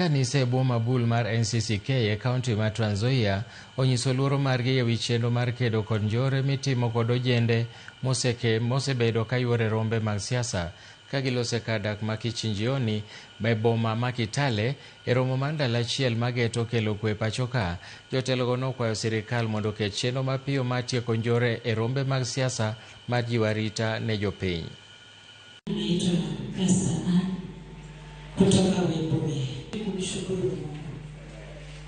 Kanise e bwo mabul mar NCCK e kaunti ma Trans Nzoia onyiso luoro margi ewi chenro mar kedo kod njore mitimo kod ojende mosebedo kayuoro e rombe mag siasa ka gilose kar dak ma Kichinjioni e boma ma Kitale e romo mar ndalo achiel mageto kelo kwe pacho ka. Jotelogo nokwayo sirikal mondo oket chenro mapiyo mar tieko njore e rombe mag siasa mar jiwo arita ne jopiny. Naitwa Esther Ann kutoka Webuye. Kumshukuru Mungu.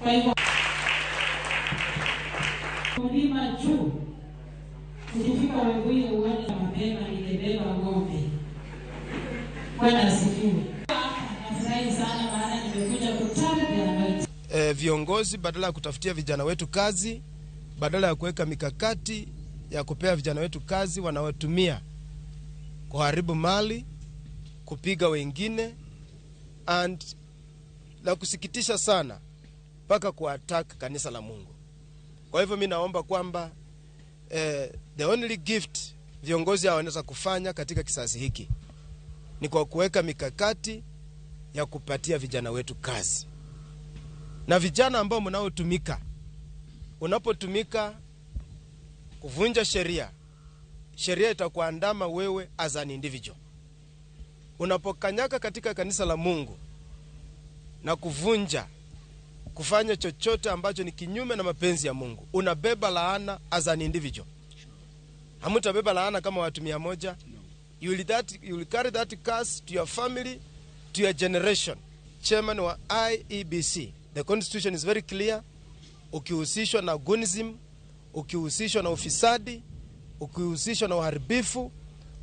Kwa hivyo mlima juu, ukifika Webuye uone mapema, ningebeba ng'ombe. Bwana asifiwe. Nafurahi sana maana nimekuja kutap the anointing. Viongozi badala ya kutafutia vijana wetu kazi, badala ya kuweka mikakati ya kupea vijana wetu kazi, wanawatumia kuharibu mali, kupiga wengine and la kusikitisha sana mpaka kuattack kanisa la Mungu. Kwa hivyo mi naomba kwamba the only gift viongozi hao wanaweza kufanya katika kisasi hiki ni kwa kuweka mikakati ya kupatia vijana wetu kazi. Na vijana ambao mnaotumika, unapotumika kuvunja sheria, sheria itakuandama wewe as an individual. Unapokanyaka katika kanisa la Mungu na kuvunja, kufanya chochote ambacho ni kinyume na mapenzi ya Mungu, unabeba laana as an individual. Hamutabeba laana kama watu 100. You will carry that curse to your family, to your generation. Chairman wa IEBC, the constitution is very clear. Ukihusishwa na gunism, ukihusishwa na ufisadi, ukihusishwa na uharibifu,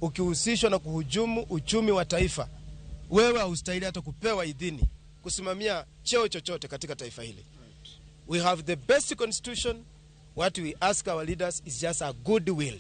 ukihusishwa na kuhujumu uchumi wa taifa, wewe haustahili hata kupewa idhini kusimamia cheo chochote katika taifa hili. We have the best constitution. What we ask our leaders is just a good will.